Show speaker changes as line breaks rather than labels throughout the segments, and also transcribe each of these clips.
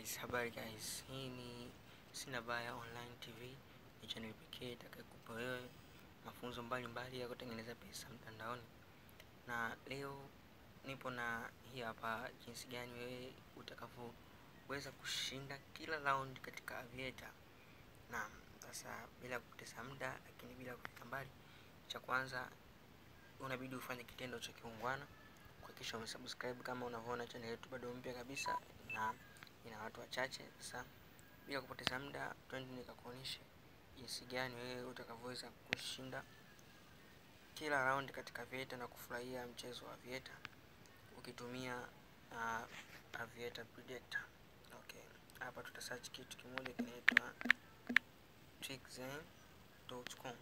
Yes, habari guys. Hii ni Sinabaya Online TV, ni channel pekee itakayokupa wewe mafunzo mbalimbali ya kutengeneza pesa mtandaoni. Na leo nipo na hii hapa, jinsi gani wewe utakavyoweza kushinda kila round katika Aviator. Na sasa bila kupoteza muda, lakini bila kufika mbali, cha kwanza unabidi ufanye kitendo cha kiungwana, kuhakikisha umesubscribe. Kama unavyoona channel yetu bado mpya kabisa na ina watu wachache. Sasa bila kupoteza muda, twende nikakuonyeshe jinsi gani wewe utakavyoweza kushinda kila round katika Aviator na kufurahia mchezo wa Aviator ukitumia Aviator Predictor. Okay, hapa tuta search kitu kimoja kinaitwa trickzen.com.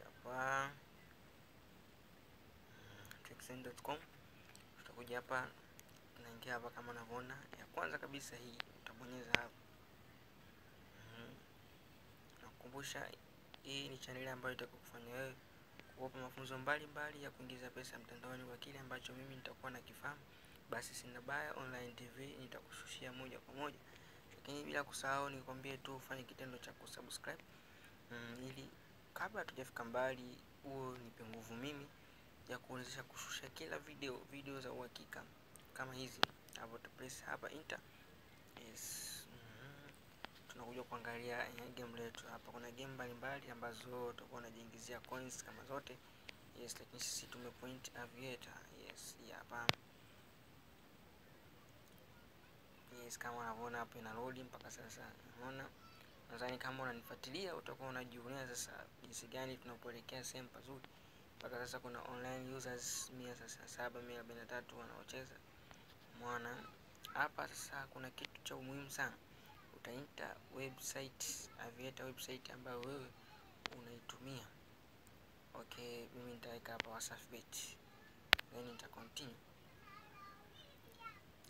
Hapa trickzen.com, tutakuja hapa, tunaingia hapa kama unavyoona. Ya kwanza kabisa hii utabonyeza hapa. Nakukumbusha hii ni channel ambayo itakufanya wewe kukupa mafunzo mbalimbali ya kuingiza pesa mtandaoni kwa kile ambacho mimi nitakuwa nakifahamu. Basi Sinabaya Online TV nitakushushia moja kwa moja. Lakini bila kusahau nikwambie tu ufanye kitendo cha kusubscribe, ili kabla hatujafika mbali huo nipe nguvu mimi ya kuwezesha kushusha kila video za uhakika kama hizi. Hapo tu press hapa enter. Yes. Tunakuja kuangalia game letu hapa. Kuna game mbalimbali ambazo tutakuwa tunajiingizia coins kama zote. Yes, lakini sisi tumepoint Aviator. Yes, hapa. Yes, kama unavyoona hapo ina load mpaka sasa. Unaona? Nadhani kama unanifuatilia utakuwa unajionea sasa jinsi gani tunapoelekea sehemu pazuri. Mpaka sasa kuna online users 137, 143 wanaocheza. Umeona? Hapa sasa kuna kitu cha umuhimu sana. Utaita website, Aviator website ambayo wewe unaitumia. Okay, mimi nitaweka hapa WasafiBet. Then nita continue.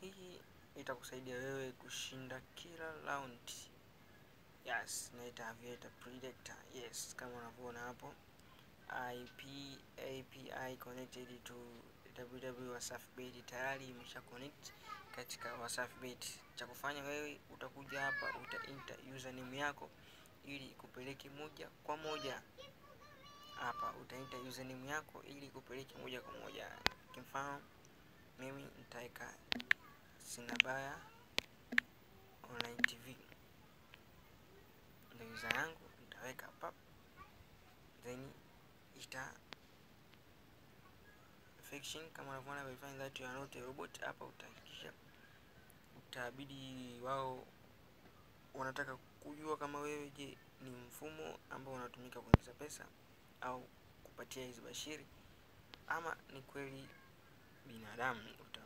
Hii itakusaidia wewe kushinda kila round. Yes, naita Aviator Predictor. Yes, kama unavyoona hapo IP API connected to www WasafiBet, tayari imesha connect katika WasafiBet. Cha kufanya wewe utakuja hapa, uta enter username yako ili ikupeleke moja kwa moja hapa. Uta enter username yako ili ikupeleke moja kwa moja. Kwa mfano mimi nitaweka Sinabaya Online TV ndio user yangu, nitaweka hapa, then ita fiction kama unavyoona, verify that you are not a robot. Hapa utahakikisha, utabidi wao wanataka kujua kama wewe je ni mfumo ambao unatumika kuingiza pesa au kupatia hizi bashiri ama ni kweli binadamu. Uta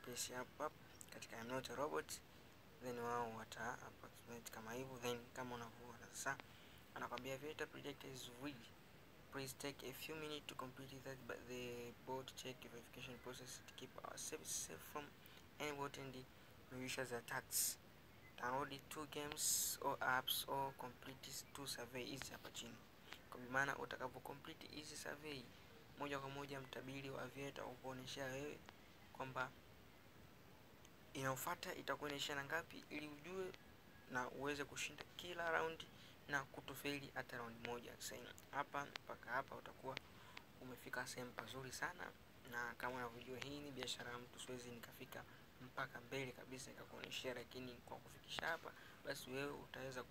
press hapa katika I'm not a robot, then wao wata approximate kama hivyo. Then kama unavyoona sasa anakwambia Aviator Predictor is ready. Please take a few minutes to complete that, but the bot check verification process to keep our service safe from any bot and the malicious attacks. Download 2 games or apps or complete 2 survey hizi hapa chini. Kwa maana utakapo complete hizi survey moja kwa moja mtabiri wa Aviator ukuonyesha wewe kwamba inayofuata itakuonyesha na ngapi, ili ujue na uweze kushinda kila round na kutofeli hata round moja. Sasa hapa mpaka hapa utakuwa umefika sehemu pazuri sana, na kama unavyojua hii ni biashara ya mtu, siwezi nikafika mpaka mbele kabisa nikakuonyeshia, lakini kwa kufikisha hapa basi wewe utaweza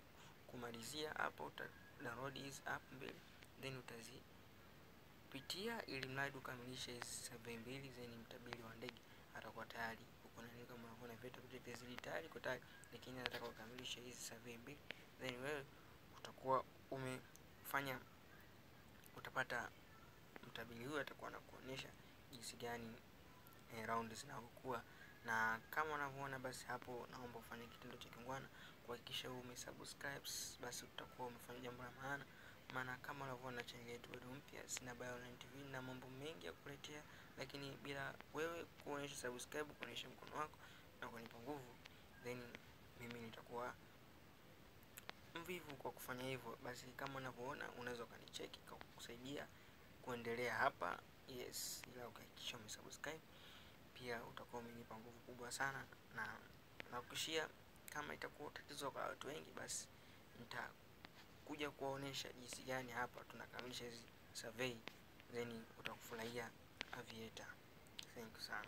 kumalizia hapo. Uta download hizi app mbili then utazipitia ili mradi ukamilishe hizi survey mbili, then mtabiri wa ndege atakuwa tayari uko na nini. Kama unavyoona Aviator Predictor zili tayari kwa tayari, lakini anataka ukamilishe hizi survey mbili, then wewe utakuwa umefanya, utapata mtabiri huyu atakuwa anakuonyesha jinsi gani round zinavyokuwa. Na kama unavyoona basi hapo, naomba ufanye kitendo cha kiungwana kuhakikisha umesubscribe, basi utakuwa umefanya jambo la maana. Maana kama unavyoona channel yetu bado mpya Sinabaya Online TV na mambo mengi ya kukuletea, lakini bila wewe kuonyesha subscribe, kuonyesha mkono wako na kunipa nguvu, then mimi nitakuwa mvivu kwa kufanya hivyo. Basi kama unavyoona unaweza ukanicheki kwa kukusaidia kuendelea hapa. Yes, ila ukahakikisha umesubscribe pia utakuwa umenipa nguvu kubwa sana, na nakuhakikishia Kama itakuwa tatizo kwa watu wengi, basi nitakuja kuwaonesha jinsi gani hapa tunakamilisha hizi survey, then utakufurahia Aviator. Thank you sana.